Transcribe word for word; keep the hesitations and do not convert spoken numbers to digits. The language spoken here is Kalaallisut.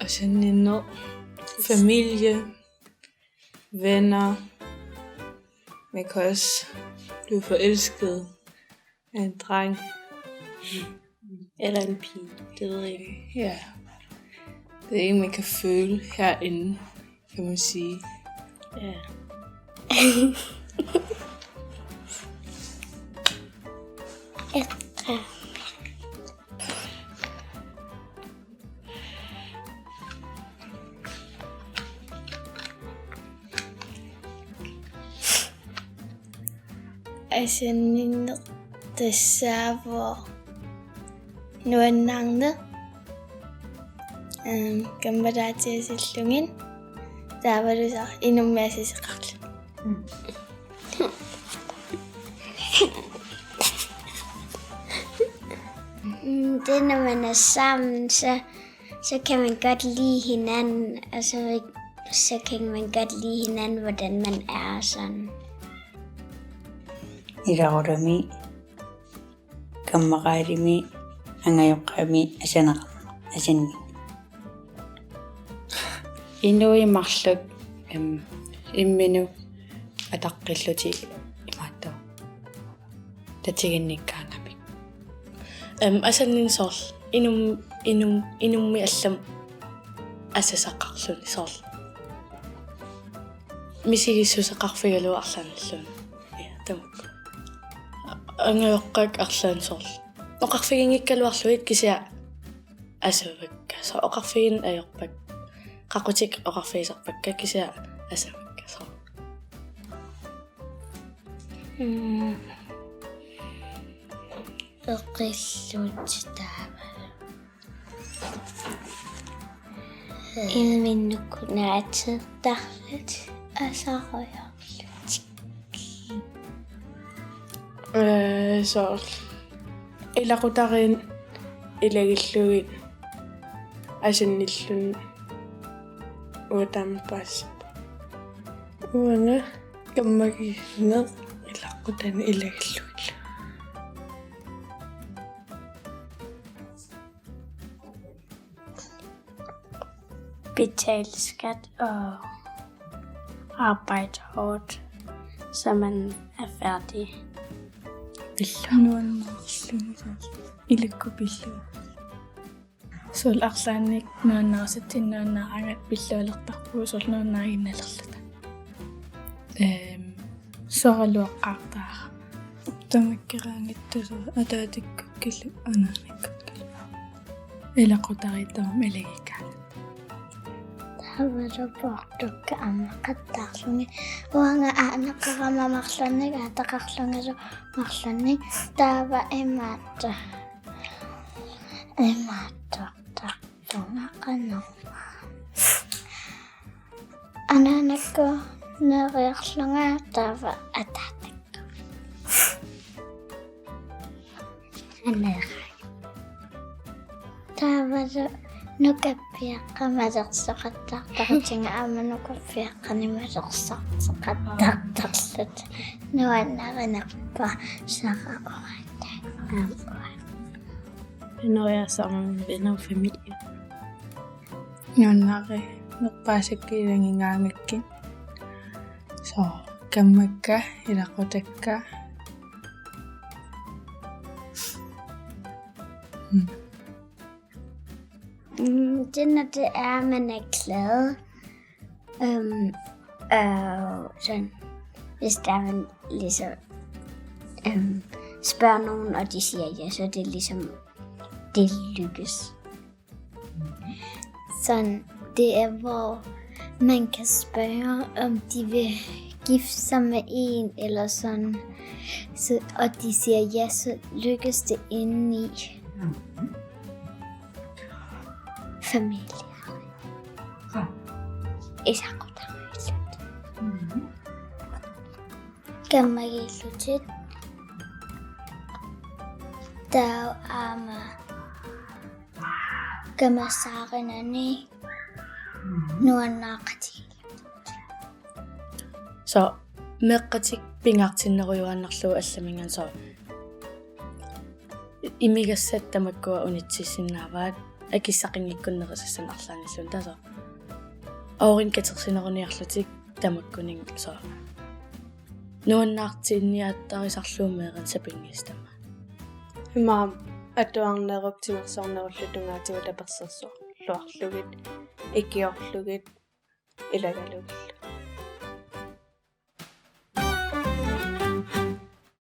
Asanninneq, familie, venner. Man kan også blive forelsket af en dreng. Eller en pige, det ved jeg ikke. Ja. Det er en, man kan føle herinde, kan man sige. Ja. Asanninneq tassaavoq nuannaarneq, ehm, kammalaatigisillugit taavalu soorlu inummik asasaqarluni. Mm, det er, når man er sammen, så, så kan man godt lide hinanden, og så, så kan man godt lide hinanden, hvordan man er og sådan. Ilaqutami, kammaqaalimi, angajoqqaami, asaneq-, asanni. Inuit marluk, em, imminut ataqqillutik imaattoq tatiginnikkaangamik. Em, asanninneq soorlu inum-, inum-, inummik allamik asasaqarluni soorlu. Misigissuseqarfigalugu arlaannilluunniit. Ja, tamakku. Angajoqqaat arlaannik soorlu. Oqarfiginngikkaluarlugit kisianni asavakka. Soorlu oqarfigineq ajorpakka. Qaqutik oqarfigisarpakka kisianni asavakka soorlu. Mm. Oqillutit taava. Imminut naateertarlutik asarujorlutik. Ee, soorlu. Ilaqutariinnik ilagillugit asannilluni uanga taama paasisarpunga. Uanga kammagiinneq ilaqutariinnik ilagillugit. Betale skat og arbejde hårdt, så man er færdig. Pilluarluni soorlu. Ilakku pilluarluni. Soorlu arlaannik nuannarisatsinnik nuannaaraangat pillualertarpugut soorlu nuannaaginnalerluta. Ehm, soraluaqqaartaara. Tamakkeeraangatta soorlu ataatikkukkillu anaanakkukkillu. Ilaqutariit tamarmik ilagikkaangatta. Taavalu poortukka ammaqattaarlugit. Uanga aaneqarama marlunnik, aataqarlungalu marlunnik. Taava imaattoq. Imaattoq. Tartunaqanarma. Anaanakku neeriarlunga taava ataatakku. Aneerai. Taavalu nukappiaqqat malersoqattaartarlutik aamma nukappiaqqanik malersoqattaartarlutik. Nuannarinerpaaq sara uatta. Aamma uatta. Nuannarisarmi venner og familie. Nuannarinerpaasakka ilagigaangakkit. Soorlu kammakka, ilaqutakka. Mm. Mm, det er, når det er, man er glad. Øhm, øh, sådan, hvis der man ligesom øhm, spørger nogen, og de siger ja, så er det ligesom, det lykkes. Sådan, det er, hvor man kan spørge, om de vil gifte sig med en, eller sådan, så, og de siger ja, så lykkes det indeni. Familie. Isaqutaq. Kammagiillutit. Taava aamma kamassaarinani nuannaaqatigiillutit. Soorlu meeqqatik pingaartinnerujuaannarlugu allaminngaanniit soorlu. imigassat tamakkua unitsissinnaavaat akissaqanngikkunik nerisassanik arlaannik, soorlu tassa. Aorinik katersineruniarlutik tamakkuninnga, soorlu nuannaartinniattarisarlugu meeraanik sapinngisamik. Imaappoq atuarnerup timersornerullu tungaatigut tapersersorluarlugit, ikiorlugit, ilagalugillu.